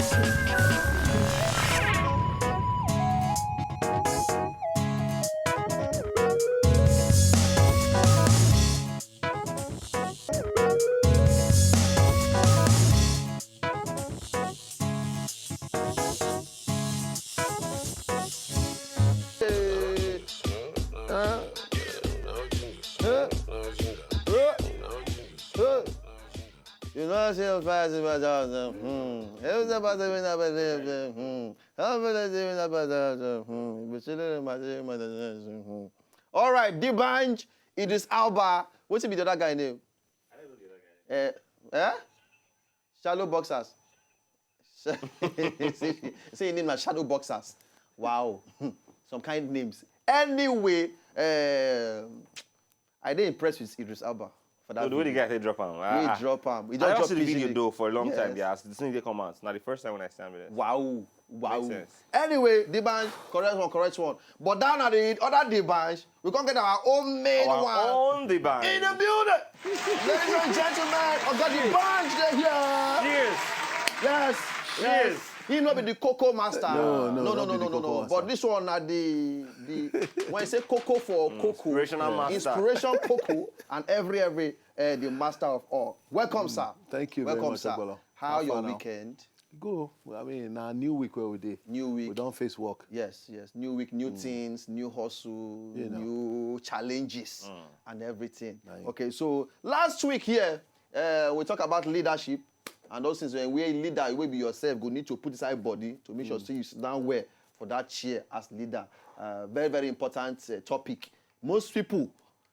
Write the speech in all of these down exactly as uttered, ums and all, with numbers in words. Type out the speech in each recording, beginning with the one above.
Hey. Huh? Huh? Huh? You know, I say, hmm. It was about the, hmm. How about the, hmm. All right, D'banj, Idris Elba. What's it be the other guy name? Eh, eh? Shallow boxers. Say, say him name na shallow boxers. Wow. Some kind names. Anyway, uh, I dey impressed with Idris Elba for that. So the way the guy take drop am, ah, drop am. He just drop the video though for a long time. Yeah, as the thing dey come out, na the first time when I see am be this. Wow. Wow. Makes sense. Anyway, D'banj, correct one, correct one. But down at the other D'banj, we can't get our own main one. Our own D'banj. In the building. Ladies and gentlemen, Oga D'banj dey here. Cheers. Yes. Cheers. Yes. He no be the cocoa master. No, no, no, no, no, no, no. But this one na the, the when I say cocoa for cocoa, inspirational master. Inspiration cocoa and every, every, uh, the master of all. Welcome, sir. Thank you very much, sir. How your weekend? Go. Well, I mean, na new week where we dey. New week. We don face work. Yes, yes. New week, new things, new hustle, new challenges, and everything. Okay, so last week here, uh, we talk about leadership and those things. When we leader, you will be yourself. Go need to put inside body to make sure say you sit down well for that chair as leader. Uh, very, very important uh, topic. Most people,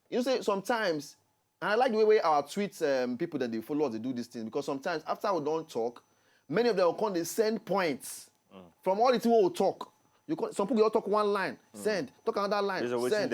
you know, say sometimes and I like the way, way our tweets um, people that they follow us, they do this thing because sometimes after we don't talk, many of them will come they send points from all the thing we will talk. You come, some people you all talk one line, send, talk another line, send.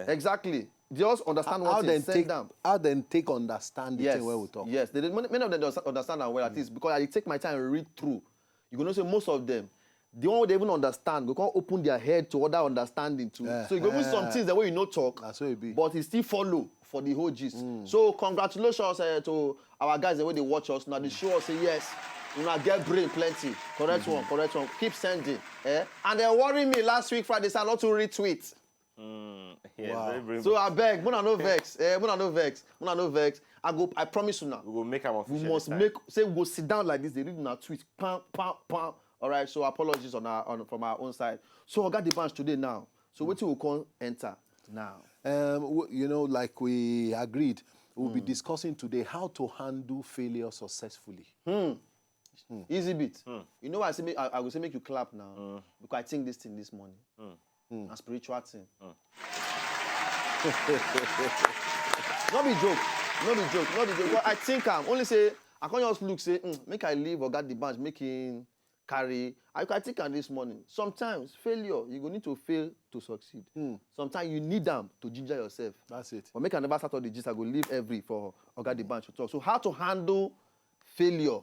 Exactly. They just understand what they send them. How then take understand the thing where we talk? Yes, they, many, many of them don't understand them well at least because I take my time and read through. You go know say most of them, the one wey dey even understand go come open their head to other understanding too. So you go even some things that wey you no talk, but e still follow for the whole gist. So congratulations uh, to our guys wey dey watch us. Now they show us say yes, una get brain plenty. Correct one, correct one. Keep sending. Eh? And they worry me last week Friday, so I not to retweet. Mm, yes, wow. So I beg, muna no vex, eh, muna no vex, muna no vex. I go, I promise you now. We go make am official. We must make say we go sit down like this. They read una tweet, pam, pam, pam. All right. So apologies on our on, from our own side. So I got the bunch today now. So what we can enter now? Um, you know, like we agreed, we'll mm. be discussing today how to handle failure successfully. Hmm. Mm. Easy bit. Mm. You know why I say make, I, I go say make you clap now? Mm. Because I think this thing this morning. Mm. Mm. A spiritual thing. Mm. No be joke. No be joke. No be joke. But I think I'm only say I can't just look say mm, make I leave or got the bunch making carry. I can think am this morning. Sometimes failure, you go need to fail to succeed. Mm. Sometimes you need them to ginger yourself. That's it. But make I never start all the gist. I go leave every for Oga the bunch to talk. So how to handle failure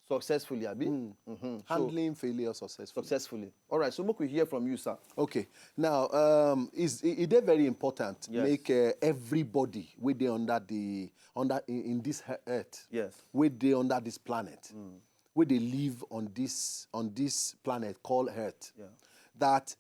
successfully, abi? Mm. Mm-hmm. So, handling failure successfully. Successfully. All right, so make we hear from you, sir. Okay. Now, um, is it, it is very important yes. make uh, everybody wey dey under the under in, in this earth, yes. wey dey under this planet, mm. wey dey live on this on this planet called Earth, yeah. that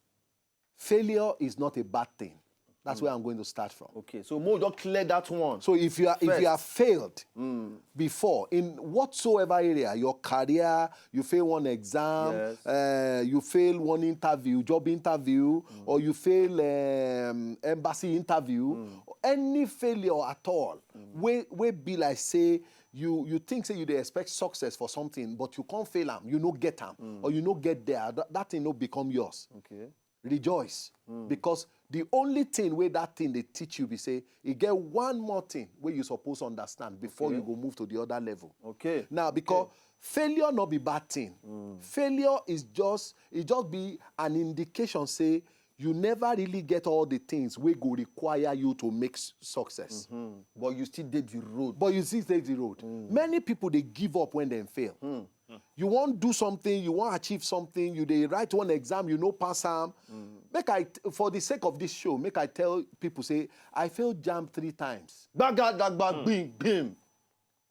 failure is not a bad thing. That's mm. where I'm going to start from. Okay, so Mo don't clear that one. So if you are first. If you have failed mm. before in whatsoever area, your career, you fail one exam, yes. uh, you fail one interview, job interview, mm. or you fail um, embassy interview, mm. any failure at all, mm. wey wey be like say you you think say you dey expect success for something, but you can't fail am, you no get am, mm. or you no get there, that, that thing no become yours. Okay. Rejoice mm. because the only thing wey that thing dey teach you be say e get one more thing wey you suppose understand before okay. you go move to the other level. Okay. Now because okay. failure no be bad thing. Mm. Failure is just e just be an indication say you never really get all the things wey go require you to make success. Mm-hmm. But you still did the road. But you still did the road. Mm. Many people they give up when they fail. Mm. You wan do something, you wan achieve something, you dey write one exam, you no pass am. Mm. Make I, for the sake of this show, make I tell people say I failed jam three times. Gbaga dagba mm. gbim gbim.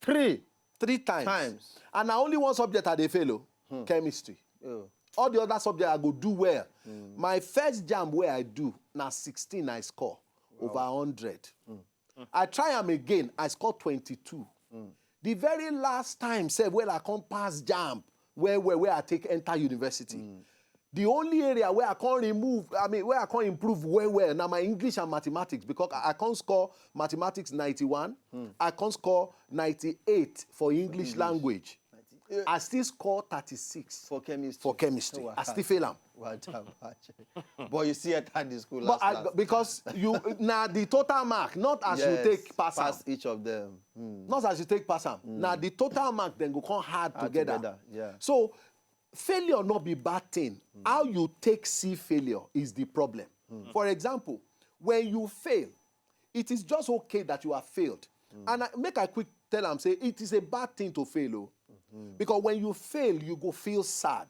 Three. Three times. Times. And na only one subject I dey fail o. chemistry. All the other subject I go do well. My first JAMB wey I do na sixteen I score over hundred. I try am again, I score twenty-two. The very last time sef wey I come pass JAMB well well, wey I take enter university, the only area where I can't remove, I mean, where I can't improve well well, now my English and mathematics, because I, I can't score mathematics ninety-one, I can't score ninety-eight for English language. I still score thirty-six For chemistry. for chemistry. I still fail am. Well done, Patrick. But you see, enter the school But last, I, last. Because you, na the total mark, not as Yes, you take pass am. Pass each of them. Hmm. Not as you take pass am. Na the total mark then go come hard Add together. Together, yeah. So failure not be bad thing. How you take see failure is the problem. For example, when you fail, it is just okay that you have failed. And I, make I quick tell am say it is a bad thing to fail. Oh. Because when you fail, you go feel sad.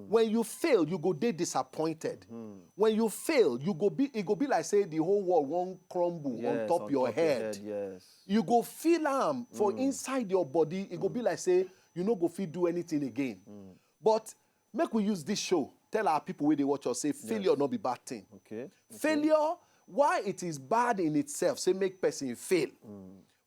When you fail, you go dey disappointed. When you fail, you go be, it go be like say the whole world won't crumble on Yes, top on your top head. Yes. You go feel am for inside your body. It go be like say you no go fit do anything again. But make we use this show tell our people wey dey watch us say failure no be bad thing. Okay. Failure, why it is bad in itself, say make person fail.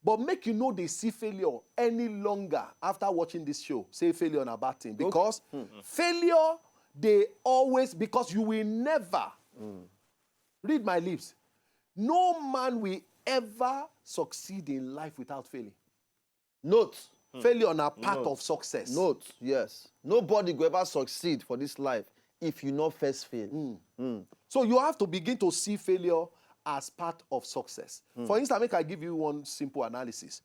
But make you no dey see failure any longer after watching this show. Say failure na bad thing because failure dey always, because you will never, read my lips, no man will ever succeed in life without failing. Note. Failure na part of success. Note. Yes. Nobody go ever succeed for this life if you not first fail. So you have to begin to see failure as part of success. For instance, make I give you one simple analysis.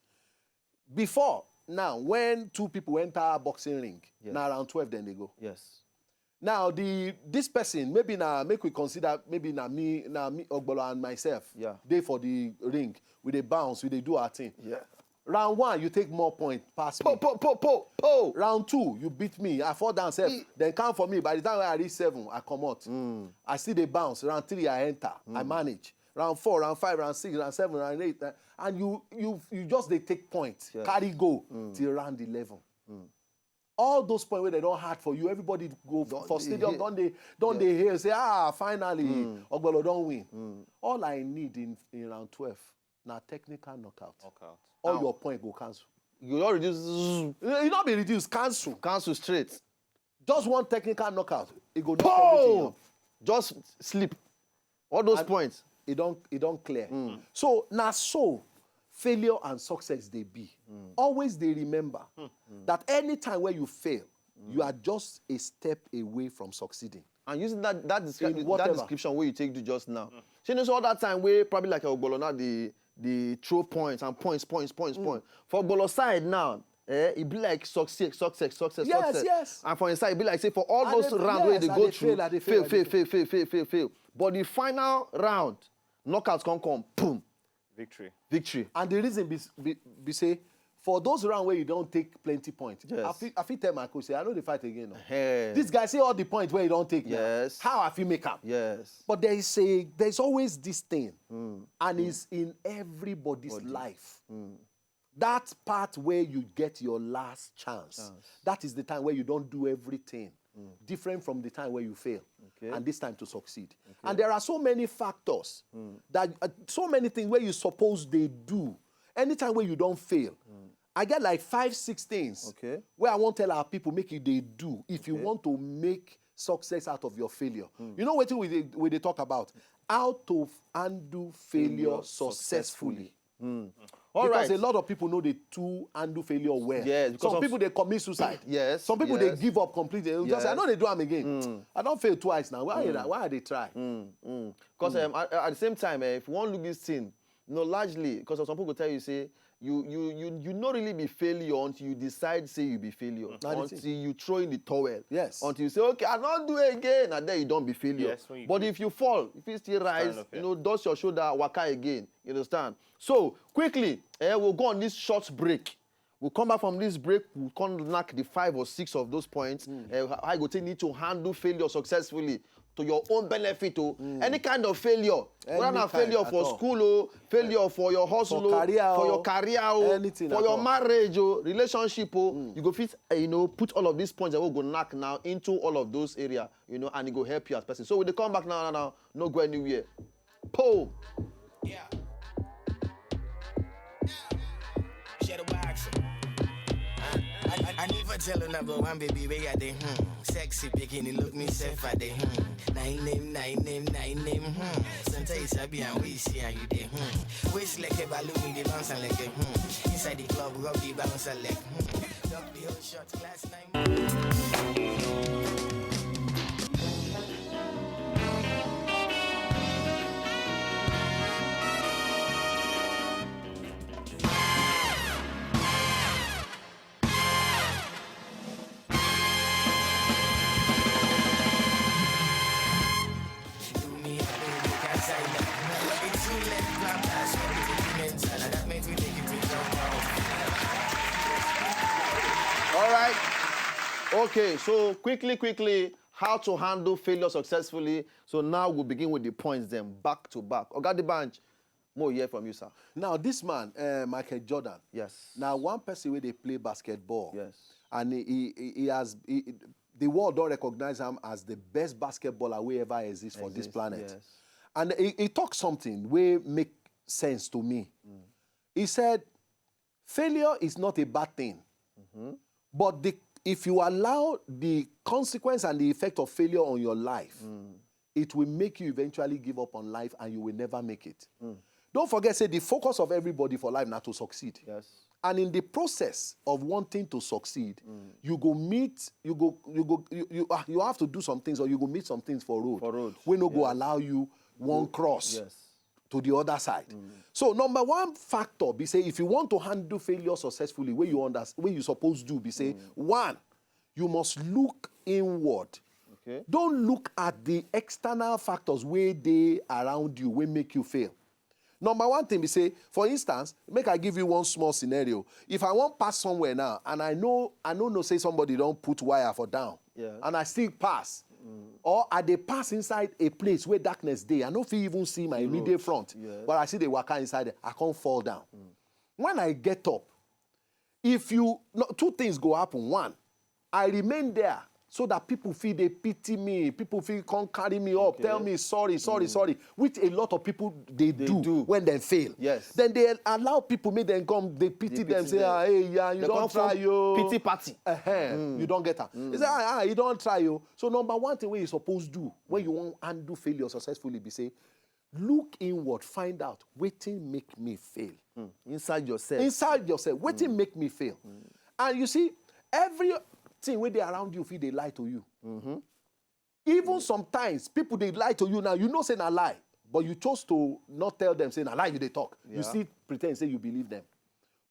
Before now, when two people enter boxing ring, Yes. now round twelve then they go. Yes. Now the this person, maybe now make we consider, maybe now me, now me Ogbolo and myself, Yeah. They for the ring, we dey bounce, we dey do our thing. Yeah. Round one, you take more point pass Po me. Po Po Po Po. Round two, you beat me. I fall down sef. Then count for me. By the time I reach seven, I comot. I still dey bounce. Round three, I enter. I manage. Round four, round five, round six, round seven, round eight, uh, and you you you just dey take point, Yes. Carry go till round eleven. All those points wey dem don hard for you, everybody go Don for dey stadium hail. Don dey don dey hail say, "Ah, finally, Ogbolo don win." All I need in in round twelve na technical knockout. Knockout. All Ow. Your point go cancel. You don reduce. Zzz, E no be reduce, cancel. Cancel straight. Just one technical knockout, e go knock everything Boom! up. Just sleep. All those And- points. E don e don clear. So na so failure and success dey be. Always dey remember that anytime wey you fail, you are just a step away from succeeding. And using that that, descri- In that whatever. Description wey you take do just now, shey you know say all that time wey probably like Ogbolo now dey dey throw points and points, points, points, points. For Ogbolo side now, eh, e be like success, success, success, Yes, success. Yes. And for inside, e be like say for all I those dey- rounds wey yes, dey I go dey through, fail, I dey fail, fail, I fail, dey fail, fail, fail, fail, fail. But the final round, knockout come come, boom, Victory. Victory. And the reason be, be, be say, for those round where you don't take plenty points, Yes. I fit I fit tell my coach say, "I know the fight again. No. Hey. This guy say all the points where you don't take. Now. Yes. How I fit make am?" Yes. But there is a there's always this thing, and it's in everybody's life. That part where you get your last chance, that is the time where you don't do everything different from the time where you fail, Okay. and this time to succeed. And there are so many factors that uh, so many things where you suppose they do anytime where you don't fail. I get like five, six things Okay. where I won't tell our people make you they do if you Okay. Want to make success out of your failure. You know what we dey, we dey talk about? How to handle failure, Failure successfully. All Because right. A lot of people know they too handle failure well. Yes, because Some of- people they commit suicide. Yes, Some people they yes. give up completely. They just say, "I Yes. Know they do am again. I don't fail twice now. Why I why I they try?" Because um, at, at the same time, eh, if you want to look this thing, you know, largely, because some people go tell you, say, you you you you not really be failure until you decide say you be failure, Na the until you throw in the towel. Yes. Until you say, "Okay, I don't do it again," and then you don't be failure. Yes, when you But quit. If you fall, if you still rise, Stand up, you yeah. Know, dust your shoulder, waka again. You understand? So quickly, eh, we'll go on this short break. We'll come back from this break. We'll come knack the five or six of those points. Uh, how you go take need to handle failure successfully to your own benefit. Oh, any kind of failure, whether na Any kind failure at for all. school, oh, failure for your hustle, For oh, career, for your oh, career, oh, anything for at your all. Marriage, oh, relationship, oh, you go fit, uh, you know, put all of these points that we go knack now into all of those areas, you know, and it go help you as person. So we dey come back now, now, now, no go anywhere. Po. Yeah. Shadow boxing. I, I, I never tell her number one baby where I dey hmm. Sexy bikini look me self I dey hmm. Nine name, nine name, nine name hmm. Sometimes I be and we see how you dey hmm. Waist like a balloon, the bounce and like a hmm. Inside the club, rock the bouncer like hmm. Duck the whole shot, class nine. All right. Okay, so quickly, quickly, how to handle failure successfully. So now we'll begin with the points then, back to back. Oga the Banj, more hear from you, sir. Now, this man, uh, Michael Jordan, Yes. now one person where they play basketball. Yes. And he, he, he has, he, the world don't recognize him as the best basketballer we ever exist for this Exist, planet. Yes. And he, he talked something where make sense to me. He said, failure is not a bad thing. But the, if you allow the consequence and the effect of failure on your life, it will make you eventually give up on life and you will never make it. Don't forget, say the focus of everybody for life now to succeed. Yes. And in the process of wanting to succeed, you go meet, you go, you go, you, you, ah, you have to do some things, or you go meet some things for road. For road, We no go yes. Allow you one cross Yes. To the other side. So number one factor be say if you want to handle failure successfully, where you understand, where you supposed to be say one, you must look inward. Okay. Don't look at the external factors where they around you, where make you fail. Number one thing be say, for instance, make I give you one small scenario. If I wan pass somewhere now and I know, I no know say somebody don put wire for down, Yes. And I still pass, or I dey pass inside a place where darkness dey, I no fit even see my immediate front, Yes. But I see the waka inside there, I can't fall down. When I get up, if you, no, two things go happen. One, I remain there so that people feel they pity me, people feel come carry me up, tell me sorry, sorry, sorry, which a lot of people they, do, do. When they fail. Yes. Then they allow people make them come, they pity They them, pity say, them. "Ah, hey, yeah, you They don't come try, form yo." Pity party. Uh-huh. You don't get am. He say, "Ah, ah, you don't try, yo." So number one thing when you supposed do when you want handle failure successfully be say, look inward, find out wetin make me fail. Inside yourself. Inside yourself, wetin make me fail. And you see, everything wey dey around you fit dey lie to you. Even sometimes people dey lie to you now, you know say na lie, but you chose to not tell them say na lie you dey talk. Yeah. You still pretend say you believe them.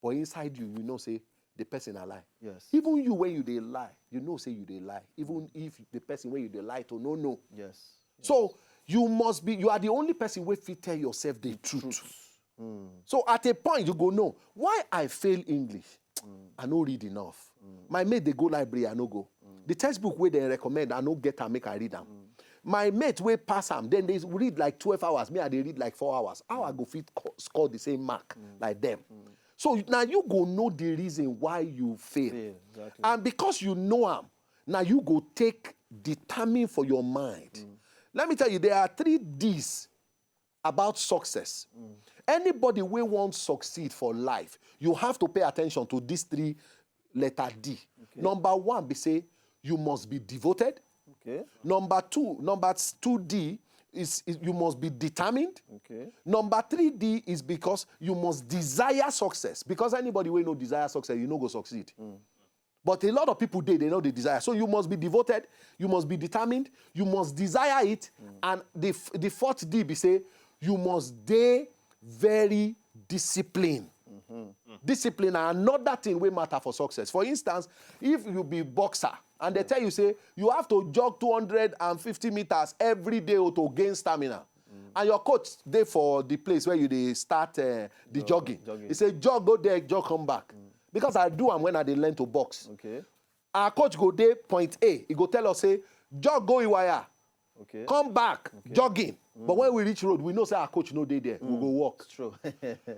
But inside you, you know say the person na lie. Yes. Even you, when you dey lie, you know say you dey lie. Even if the person wey you dey lie to no know. Yes. So you must be, you are the only person wey fit tell yourself the truth. So at a point you go know why I fail English. I no read enough. My mate dey go library, I no go. The textbook wey dem recommend, I no get am make I read am. My mate wey pass am, then they read like twelve hours, me I dey read like four hours. How I go fit co- score the same mark like them? So now you go know the reason why you fail. Fail, exactly. And because you know am, now you go take determine for your mind. Let me tell you, there are three D's about success. Anybody wey wan succeed for life, you have to pay attention to these three letter D. Number one be say you must be devoted. Okay. Number two, number two D is, is you must be determined. Okay. Number three D is because you must desire success. Because anybody wey no desire success, you no go succeed. But a lot of people dey, they no dey desire. So you must be devoted, you must be determined, you must desire it, and the f- the fourth D be say you must dey very disciplined. Discipline na another thing wey matter for success. For instance, if you be boxer and they tell you say you have to jog two hundred and fifty meters every day, oh, to gain stamina, and your coach dey for the place where you dey start uh, the jogging, jogging. He say jog go there, jog come back. Because I do am when I dey learn to box. Okay. Our coach go dey point A, he go tell us say, "Jog go Iwaya, Okay. come back, jogging." But when we reach road, we know say our coach no dey there. We go walk. True.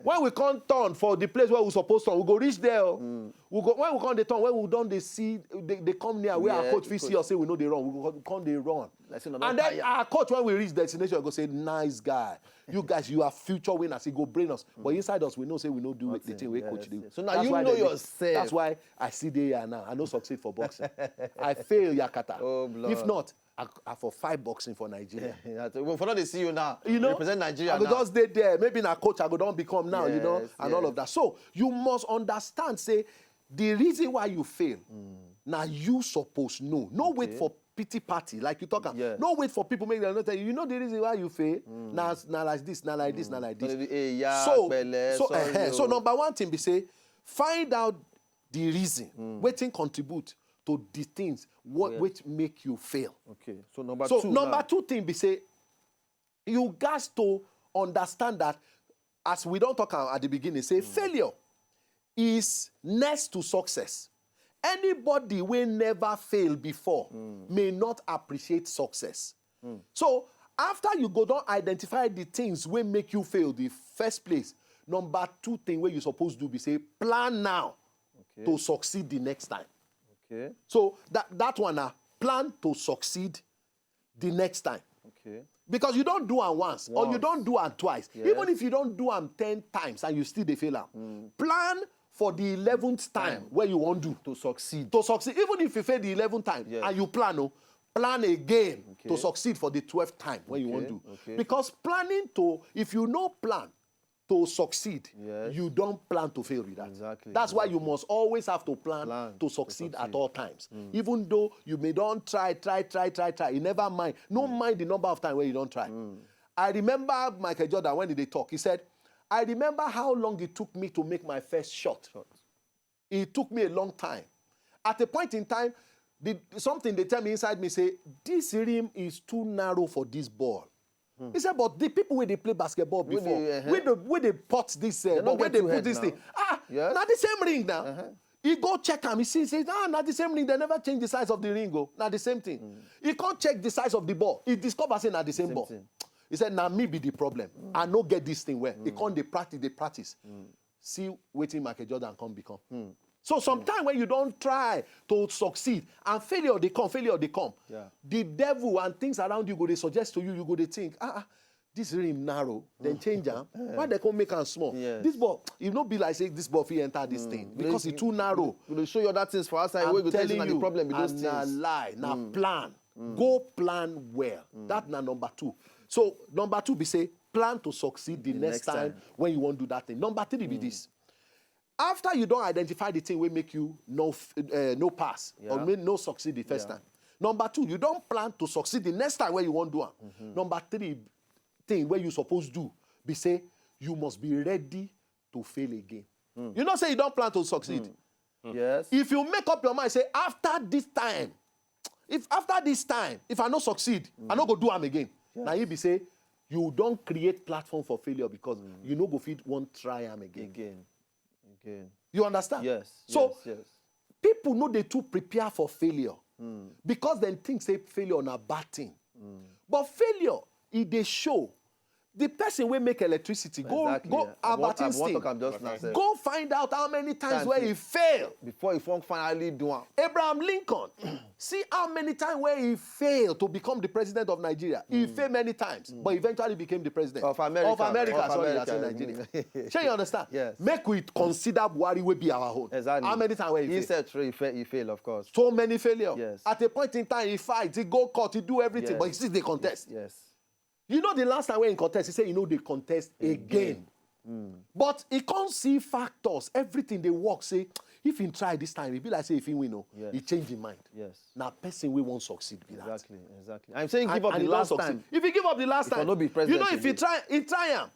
When we come turn for the place where we suppose turn, we go reach there. Oh. We go when we come dey turn, when we don dey see, they, they come near where our Yeah, coach fit see coach. Us say we no dey run, we go come dey run. Like say na don And then tire. Our coach, when we reach destination, go say, "Nice guy, you guys, you are future winners." He go brain us, but inside us we know say we no do the Nothing. Thing wey Yes, coach dey yes. do. So now That's you why know they- yourself. That's why I see dey here now. I no succeed for boxing. I fail yakata. Oh, blood. If not, I, I for fight boxing for Nigeria. Yeah, so we for not dey see you now. You know, Represent Nigeria I go now. Just dey there. Maybe na coach I go don become now, you know, Yes, and all yes. Of that. So you must understand say the reason why you fail, now you suppose know. No wait Okay. For pity party, like you talk am. Yes. No wait for people make dem no tell you. You know the reason why you fail? Na na like this, na like this, na like this. Maybe, "Hey, yeah, so pẹ̀lẹ́, so sorry eh, so o." Number one thing be say, find out the reason wetin contribute to the things what Yeah. Which make you fail. Okay. So number So two. number Now. Two thing be say, you gats to understand that, as we don talk am at the beginning, say failure is next to success. Anybody wey never fail before may not appreciate success. So after you go don identify the things wey make you fail the first place, number two thing wey you suppose do be say plan now Okay. To succeed the next time. Okay. So that that one na plan to succeed the next time. Okay. Because you don do am once, or you Once. Don do am twice. Yes. Even if you don do am ten times and you still dey fail am, plan for the eleventh time Time. Where you wan do To succeed. To succeed. Even if you fail the eleventh time Yes. And you plan, oh, plan again Okay. To succeed for the twelfth time when you wan Okay, do. Okay. Because planning to, if you no plan to succeed, Yes. You don plan to fail with that. Exactly, That's why you exactly. Must always have to plan, Plan to to succeed at succeed. All times. Even though you may don try, try, try, try, try, you never mind. No mind the number of time where you don try. I remember Michael Jordan when he dey talk. He said, "I remember how long it took me to make my first shot. It took me a long time. At a point in time, the, something dey tell me inside me say, this rim is too narrow for this ball." He said, "But the people wey dey play basketball Wey before, dey, uh-huh. Wey dey, wey dey pot this, uh, They no but wey get dey two put head this now. Thing, ah, Yes. Na the same ring now." Uh-huh. He go check am. He see say, "Ah, na the same ring. They never change the size of the ring. Oh, na the same thing." He come check the size of the ball. He discover say na the same, Same ball. Thing. He said, "Na me be the problem. I no get this thing well." He come dey practice, dey practice. See wetin Michael Jordan come become. So sometimes when you don try to succeed and failure dey come, failure dey come, Yeah. The devil and things around you go dey suggest to you, you go dey think, "Ah, ah, this rim narrow, then change am. Why they come make am small? Yes. This ball, e no be like say this ball fit enter this thing because e too narrow." We dey show you other things for outside. I'm Wey go tell you telling na the you, problem be those and na things. Lie, na plan. Go plan well. That na number two. So number two be say plan to succeed the, The next, next time, time. When you wan do that thing. Number three be this. After you don identify the thing wey make you no f- uh, no pass or Yeah. make no succeed the first Yeah. Time. Number two, you don plan to succeed the next time wey you wan do am. Number three thing wey you suppose do be say you must be ready to fail again. You know say you don plan to succeed. Yes. If you make up your mind say after this time, if after this time, if I no succeed, I no go do am again. Yes. Na you be say you don create platform for failure because you no go fit wan try am again. Again. Again. You understand? Yes. So Yes. Yes. People no dey too prepare for failure because dem think say failure na bad thing. But failure, e dey show the person wey make electricity go Exactly. Go I Albert want- I want Einstein, talk am just now, sef. Go find out how many times Times wey he- he fail. Before he form finally do am. Abraham Lincoln, see how many times where he failed to become the president of Nigeria. He failed many times, but eventually became the president Of America. Of America, Of sorry, America. I say Nigeria. Shey you understand? Yes. Make we consider Buhari wey be our own. Exactly. How many times where he, He failed? Said true, he fail, he fail, of course. So many failure. Yes. At a point in time, he fight, he go court, he do everything, Yes. But he still dey contest. Yes. You know the last time when he contest, he say he no dey contest again. But he come see factors, everything dey work. Say if he try this time, he be like say if he win, oh, Yes. He change him mind. Yes. Na person wey wan succeed be that. Exactly. Exactly. I'm saying give And- up and the he don last succeed. Time. If he give up the last If I time, no be you president know if he again. Try, he try am,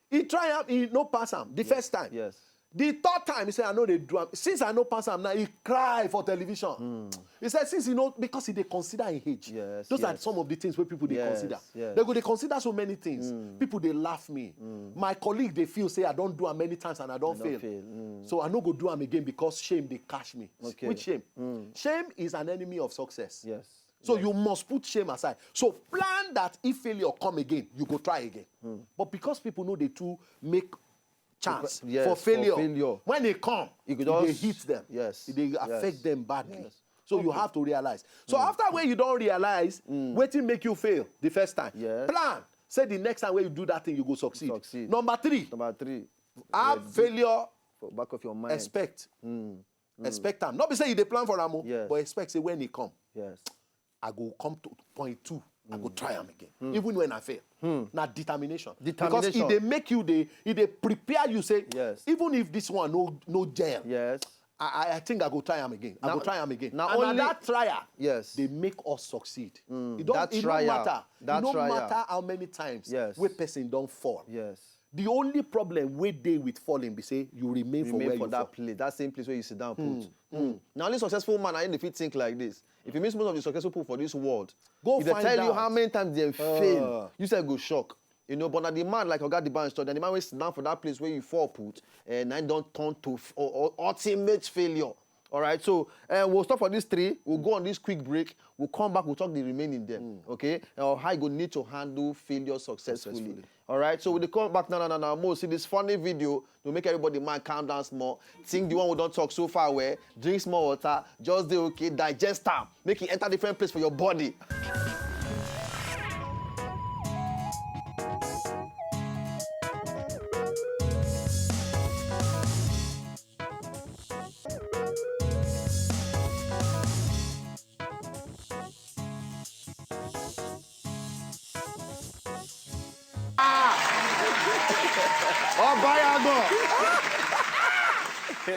he try am, he no pass am the first time. Yes. The third time, he said, "I know they do am." Since I know pass am now, he cry for television. He said, since he know, because he dey consider him age. Yes, Those are yes. Some of the things where people they Yes, consider. Yes. They go they consider so many things. People they laugh me. My colleague they feel say I don't do am many times and I don't Don't fail. fail. Mm. So I no go do am again because shame they catch me. Okay. Which shame? Shame is an enemy of success. Yes. So you must put shame aside. So plan that if failure come again, you go try again. But because people know they too make chance Yes, for for failure, failure. When they come, You could it dey just- hit them. Yes, It dey yes. Affect them badly. Yes. So you have to realize. So after when you don't realize, wetin make you fail the first time? Yes. Plan. Say the next time when you do that thing, you go succeed. Succeed. Number three, Number three. have Ready failure. For back of your mind. Expect. Expect am. Not be say you dey plan for am, o, Yes. but expect say when e come, Yes. I go come to point two. I go try am again, even when I fail. Na determination. Because Determination. e dey make you dey e dey prepare you say, Yes. Even if this one no no gel, Yes. I, I- I think I go try am again. I Na- go try am again. na And only- na that trial Yes. dey make us succeed. Mm, It don't, that it trial, no matter. that It no trial. Matter how many times Yes. Wey person don fall. Yes. The only problem wey dey with falling be say you remain, for Remain where for you that fall. Place, that same place where you sit down put. Mm. Now, only successful man, I need to fit think like this. If you meet most of the successful people for this world, Go if they find tell you out. How many times they Uh. Fail, you say go shock. You know, but now the man like Oga the Bank, the man wey sit down for that place where you fall put, and I don't turn to f- or, or ultimate failure. All right, so uh, we'll stop for these three. We'll go on this quick break. We'll come back. We'll talk the remaining them. Okay, or how you go need to handle failure successfully. Successfully. All right, so we dey come back now, now, now, now. Mo see this funny video to make everybody mind calm down small. Think the one we don't talk so far where drink small water, just dey okay, digest am, make it enter different place for your body. Obayagbon.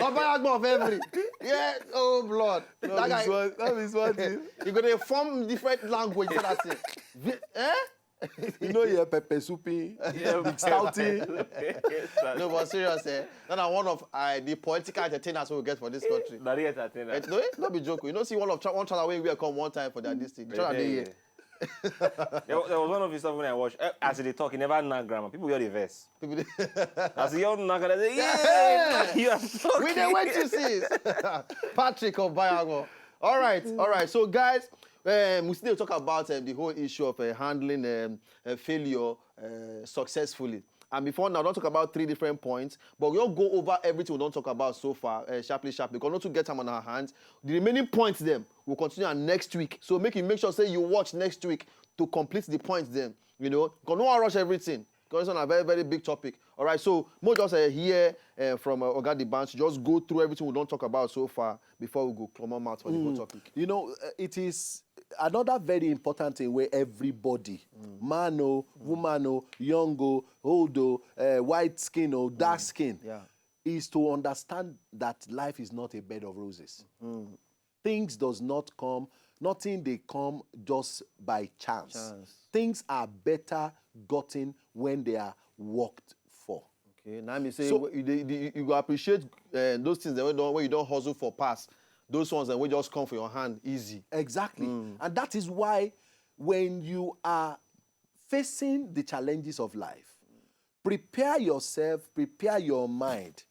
Obayagbon of every. Yeah, oh blood. That guy, That is one thing. You gonna form different language for that thing. Vi- eh? You know, yeah, pepper souping, big stouting. No, but serious, eh? Now, na one of uh, the political entertainers we get for this country. Na the entertainer. Eh, no, eh, no be joke. You know, see one of tra- one channel wey we come one time for their this thing. Channel dey here. There, there was one of his stuff when I watched. Eh, as they talk, he never knack grammar. People hear the verse. People dey- As he hear knack, they say, "Yeah, you are talking." We dey wait to see. Patrick Obayagbon. All right, all right. So, guys, um, we still talk about um, the whole issue of uh, handling um, uh, failure uh, successfully. And before now, don't talk about three different points, but we'll go over everything we don't talk about so far, uh, sharply, sharply. Because not to get time on our hands. The remaining points, them, we'll continue on next week. So make you make sure say you watch next week to complete the points, them. You know, because no one rush everything. Because it's on a very, very big topic. All right, so more just uh, hear uh, from uh, Oga the Bank. Just go through everything we don't talk about so far before we go come out on the whole topic. You know, uh, it is another very important thing where everybody, man o, woman o, young o, old o, uh, white skin o, dark skin, Yeah. Is to understand that life is not a bed of roses. Things does not come, nothing they come just by chance. Chance. Things are better gotten when they are worked for. Okay, now me say So- you, you, you, you go appreciate uh, those things that when, don't, when you don't hustle for pass. Those ones that will just come for your hand easy. Exactly. And that is why when you are facing the challenges of life, prepare yourself, prepare your mind,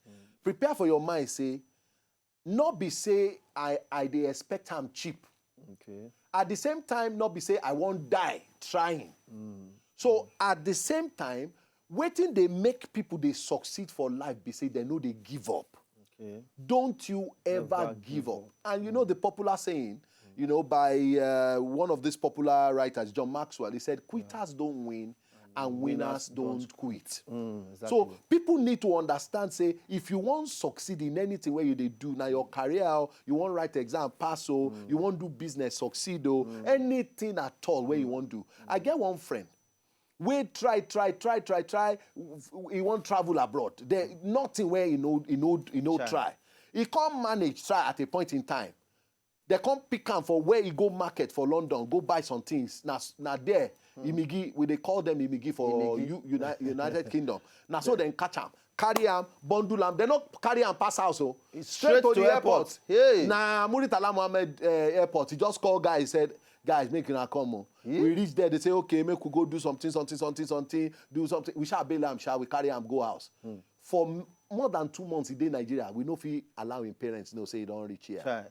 prepare for your mind, say, not be say I, I dey expect am cheap. Okay. At the same time, not be say I won't die trying. So at the same time, waiting they make people they succeed for life, be say they know they give up. Okay. Don't you ever, Never give up. And you know the popular saying, you know, by uh, one of these popular writers, John Maxwell, he said, "Quitters don't win, and winners don't quit." Mm, exactly. So people need to understand, say, if you want succeed in anything where you they do, now your career, you want write exam, pass, oh, you want do business, succeed, oh, anything at all where you want do. I get one friend, we try, try, try, try, try. He want travel abroad. There nothing where he know, he know, he know Try. Try. He can't manage try at a point in time. They come pick am for where he go market for London, go buy some things. Now, now there, Imigi, we they call them Imigi for U- Uni- United Kingdom. Now so then catch am, carry am, bundle am. They no carry am pass house o. Straight to the airport. Hey. Na Muritala Mohammed uh, airport. He just call guy. He said, "Guys, make una come o." Yeah. We reach there. They say, "Okay, make we go do something, something, something, something. Do something." We shall bail am, shall we carry am go house? Hmm. For more than two months, he dey Nigeria. We no fit allow him parents know say he don't reach here. Chai.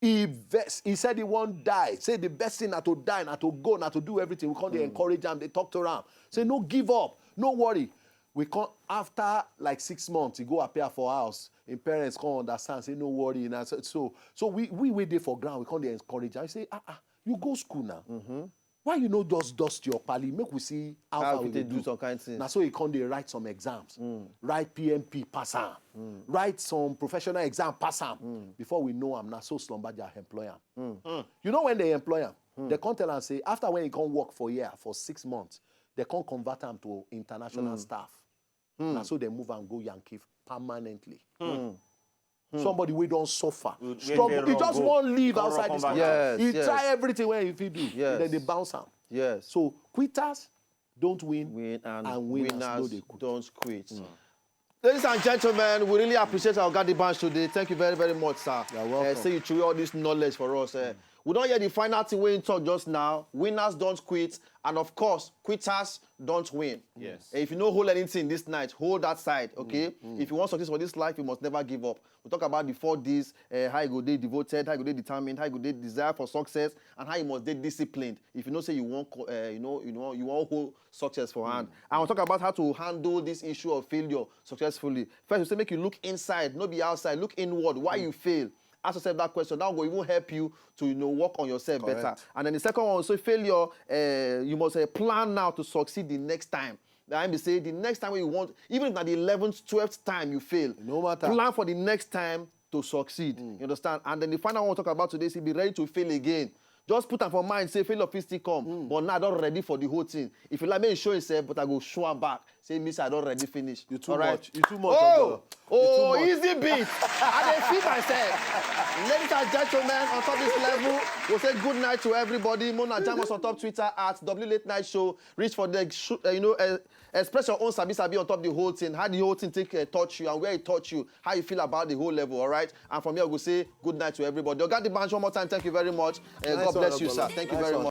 He vex. He said he won't die. Say the best thing na to die, na to go, na to do everything. We can't mm. encourage him. They talk to him. Say, "No give up. No worry." We come after like six months, he go appear for house. Him parents come understand, say, "No worry." And so, so, so we we wait there for ground. We come dey encourage him. I say, "Ah, ah, you go school now. Mm-hmm. Why you no just dust your pali? Make we see how, how far we do some kind things." Now so he come dey write some exams, mm. write P M P, pass am, mm. write some professional exam, pass am. Mm. Before we know him, now so slumber they employ him. Mm. Mm. You know when they employ him, mm. they come tell am say after when he come work for year for six months, they come convert him to international mm. staff. Mm. Now so they move and go Yankee permanently. Mm. Mm. Somebody wey don suffer, struggle. He just wan live outside this country. Yes, he yes. try everything wey he fit do. Yes. Then they bounce am. Yes. So quitters don't win, win and, and winners, winners no dey quit. Don't quit. Mm. Ladies and gentlemen, we really appreciate our Gadi Bunch today. Thank you very, very much, sir. You're welcome. Uh, say you threw all this knowledge for us. Uh, mm. We don't hear the final thing we talk just now. Winners don't quit, and of course, quitters don't win. Yes. Uh, if you know hold anything this night, hold that side, okay? Mm, mm. If you want success for this life, you must never give up. We talk about the four Ds, uh, how you go dey devoted, how you go dey determined, how you go dey desire for success, and how you must dey disciplined. If you know say you want, uh, you know, you know, you want hold success for hand. Mm. And we talk about how to handle this issue of failure successfully. First, we say make you look inside, not be outside. Look inward. Why mm. you fail? Ask yourself that question. That will even help you to, you know, work on yourself Correct. better. And then the second one, so failure, uh, you must uh, plan now to succeed the next time. That I be say the next time you want, even if not the eleventh, twelfth time you fail, no matter. Plan for the next time to succeed. Mm. You understand? And then the final one we talk about today is be ready to fail again. Just put am for mind, say failure fit still come. Mm. But now I don ready for the whole thing. If you like, make you show yourself, but I go show am back. Say, "Miss, I don ready finish." You too All right? much. You too much. Oh, oh, easy beat. I dey feel myself. Ladies and gentlemen, on top this level, we say good night to everybody. Mona jam us on top Twitter at W Late Night Show. Reach for the, sh- uh, you know, uh, express your own sabi sabi on top the whole thing. How the whole thing take uh, touch you and where it touch you. How you feel about the whole level, all right? And from here, we say good night to everybody. Oga the Bunch, one more time, thank you very much. Uh, nice God bless one, you, sir. Thank you nice very one.